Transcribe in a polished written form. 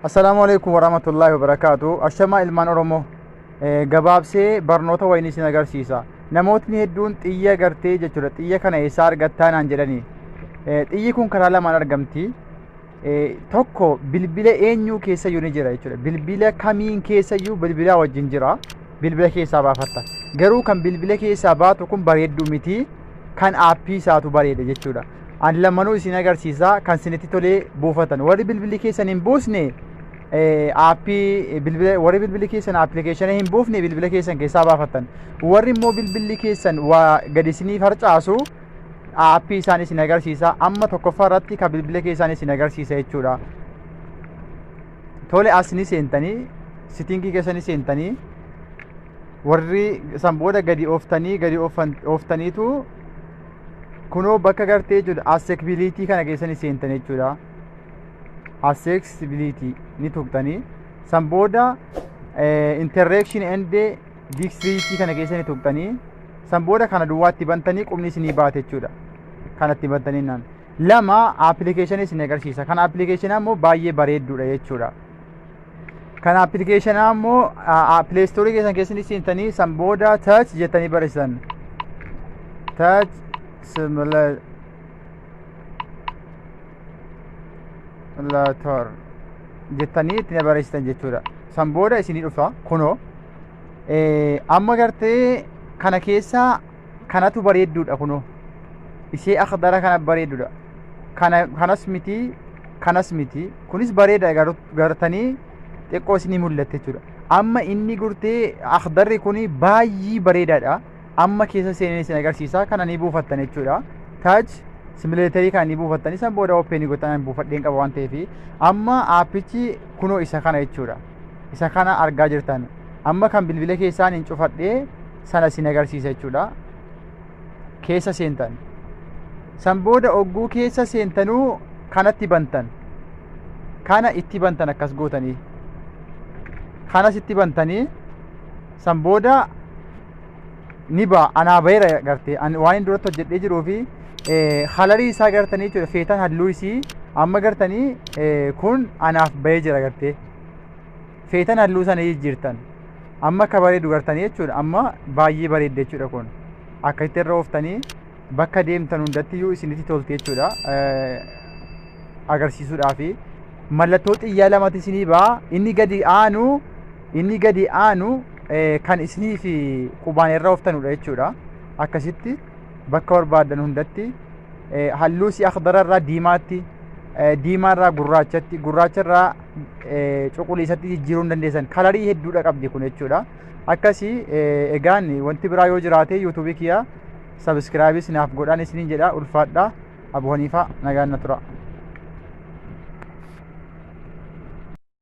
Assalaamu alaikum warahmatullaahi wabarakaatu. Ashamaa ilmaan Oromoo, gabaabsee barnoota wayinii isin agarsiisa. Namootni hedduun xiyya gartee jechuudha. Xiyya kana eessaa argattaa naan jedhani. Xiyyi kun karaa lamaan argamti. Tokko bilbila eenyuu keessayyuu ni jira jechuudha. Bilbila kamiin keessayyuu bilbila wajjin jira. Bilbila keessaa baafatta. Garuu kan bilbila keessaa baatu kun bareedduu miti. Kan aappii isaatu bareeda jechuudha. Ani lamanuu isin agarsiisa, kan isinitti tolee buufatan. Warri bilbilli keessan hin buusne aappii bilbila, warri bilbilli keessan appilikeeshinii hin buufne bilbila keessan keessaa baafatan. Warri immoo bilbilli keessan waa gadi isiniif harcaasu aappii isaan isin agarsiisa. Amma tokkoffaa irratti kan bilbila keessan isin agarsiisa jechuudha. Tole, as ni seentanii, setting keessa ni seentanii, warri san booda gadi ooftanii, gadi ooftaniitu kunoo bakka gartee jechuudha accessibility kana keessa ni seentan jechuudha. Accessibility ni tuqxanii, san booda interaction and dexterity kana keessa ni tuqxanii, san booda kana duwwaatti bantanii qubni isinii baate jechuudha. Kanatti bantanii naan lama appilikeeshinii isin agarsiisa. Kan appilikeeshinii immoo baay'ee bareedduudha jechuudha. Kan appilikeeshinaa immoo Play Store keessan keessa ni seentanii, san booda touch jettanii barreessan. Touch simulator jettanii itti barreessitan jechuudha. San booda isinii dhufa kunoo. Amma gartee kana keessa kanatu bareedduudha kunoo. Ishee akhdara kana bareedduudha. Kana kanas miti, kanas miti, kunis bareeda, gartanii xiqqoo isinii mul'atte jechuudha. Amma inni gurtee akhdarri kuni baay'ee bareedaadha. Amma keessa seenee isin agarsiisa, kana ni buufattan jechuudha. Touch simulator kana ni buufattanii, san booda open gootan. Buufadheen qaba waan ta'eef amma aappichi kunoo isa kana jechuudha. Isa kana argaa jirtan. Amma kan bilbila keessaan hin cufadhee sana isin agarsiisa jechuudha. Keessa seentan. San booda ogguu keessa seentanuu kanatti bantan. Kana itti bantan akkas gootanii. Kanas itti bantanii, san booda ni ba'a. Anaa baheera gartee waan inni duratti hojjedhee jiruu fi halarii isaa gartanii jechuudha. Feetan halluu isii amma gartanii kun anaaf bahee jira gartee. Feetan halluu sana jijjiirtan. Amma akka bareedu gartanii jechuudha. Amma baay'ee bareedde jechuudha kun. Akka itti irra ooftanii bakka deemtan hundatti iyyuu isinitti tolti jechuudha. Agarsiisuudhaafi mallattoo xiyyaa lamatti isinii ba'a. Inni gadi aanu kan isinii fi qubaan irra ooftanudha jechuudha. Akkasitti bakka barbaadan hundatti halluu si akhdara irraa diimaatti, diimaa irraa gurraachatti, gurraacha irraa cuquliisatti jijjiiruu hin dandeessan. Kalarii hedduudha qabdi kun jechuudha. Akkasii egaan wanti biraa yoo jiraate yuutuubii kiyya subscribe isinaaf godhaan isiniin jedha. Ulfaadha. Abu Haniifaa, nagaan na tura.